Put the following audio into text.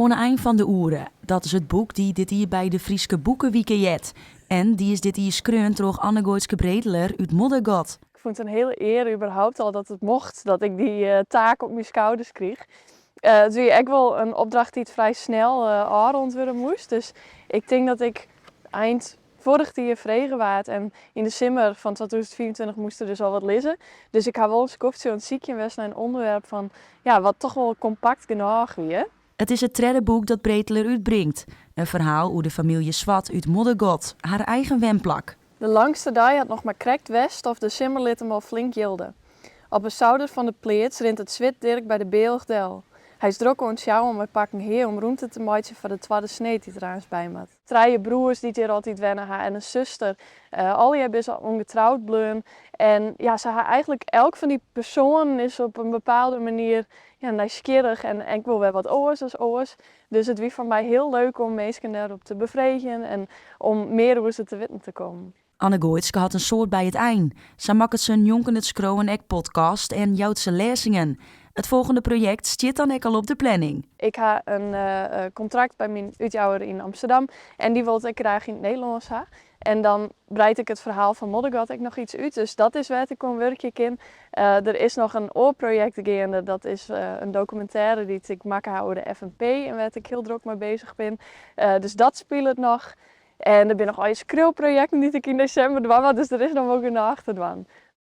Oan 'e ein fan de oere, dat is it boek dy't dit jier by de Fryske Boekewike heart. En dy is dit jier skreaun troch Anne-Goaitske Breteler út Moddergat. Ik fûn it in hiele eare überhaupt al dat it mocht, dat ik dy taak op myn skouders kriich. It wie ek wol in opdracht dy't frij snel ôfrûn wurde moast, dus ik tink dat ik ein foarich jier frege waard en yn de simmer fan 2025 moast der dus al wat lizze. Dus ik ha wol in skoftsje oan it sykjen west nei in ûnderwerp fan, ja, wat toch wol kompakt genôch wie. It is it tredde boek dat Breteler útbringt. In ferhaal oer de famylje Swart út Moddergat, har eigen wenplak. De langste dei hat noch mar krekt west of de simmer lit him al flink jilde. Op 'e souder fan de pleats rint it swit Dirk by de bealch del. Hy is drok oan it sjouwen mei pakken hea om rûmte te meitsjen foar de twadde sneed dy't der aanst by moat. Trije broers dy't hjir altyd wenne ha en in suster. Allegear binne se ûngetroud bleaun. En ja, se ha eigentlik elk fan dy persoanen is op in bepaalde manier ja, nijsgjirrich en ek wol wer wat oars as oars. Dus it wie foar my hiel leuk om minsken dêrop te befreegjen en om mear oer se te witten te kommen. Anne-Goaitske hat in soad by it ein. Sa makket se njonken it skriuwen ek podcast en jout se lêzingen. It folgjende projekt stiet dan ek al op de planning. Ik ha in kontrakt by myn útjouwer yn Amsterdam en dy wol it ek graach yn it Nederlânsk ha. En dan breid ik it ferhaal fan Moddergat ek noch iets út, dus dat is wêr't ik oan wurkje kin. Der is noch in oar projekt geande, dat is in dokumintêre dy't ik makke ha oer de FNP en wêr't ik hiel drok mei bezich bin. Dus dat spilet noch. En der binne noch allegear skriuwprojekten dy't ik yn desimber dwaan moat, dus der is noch wol genôch te dwaan.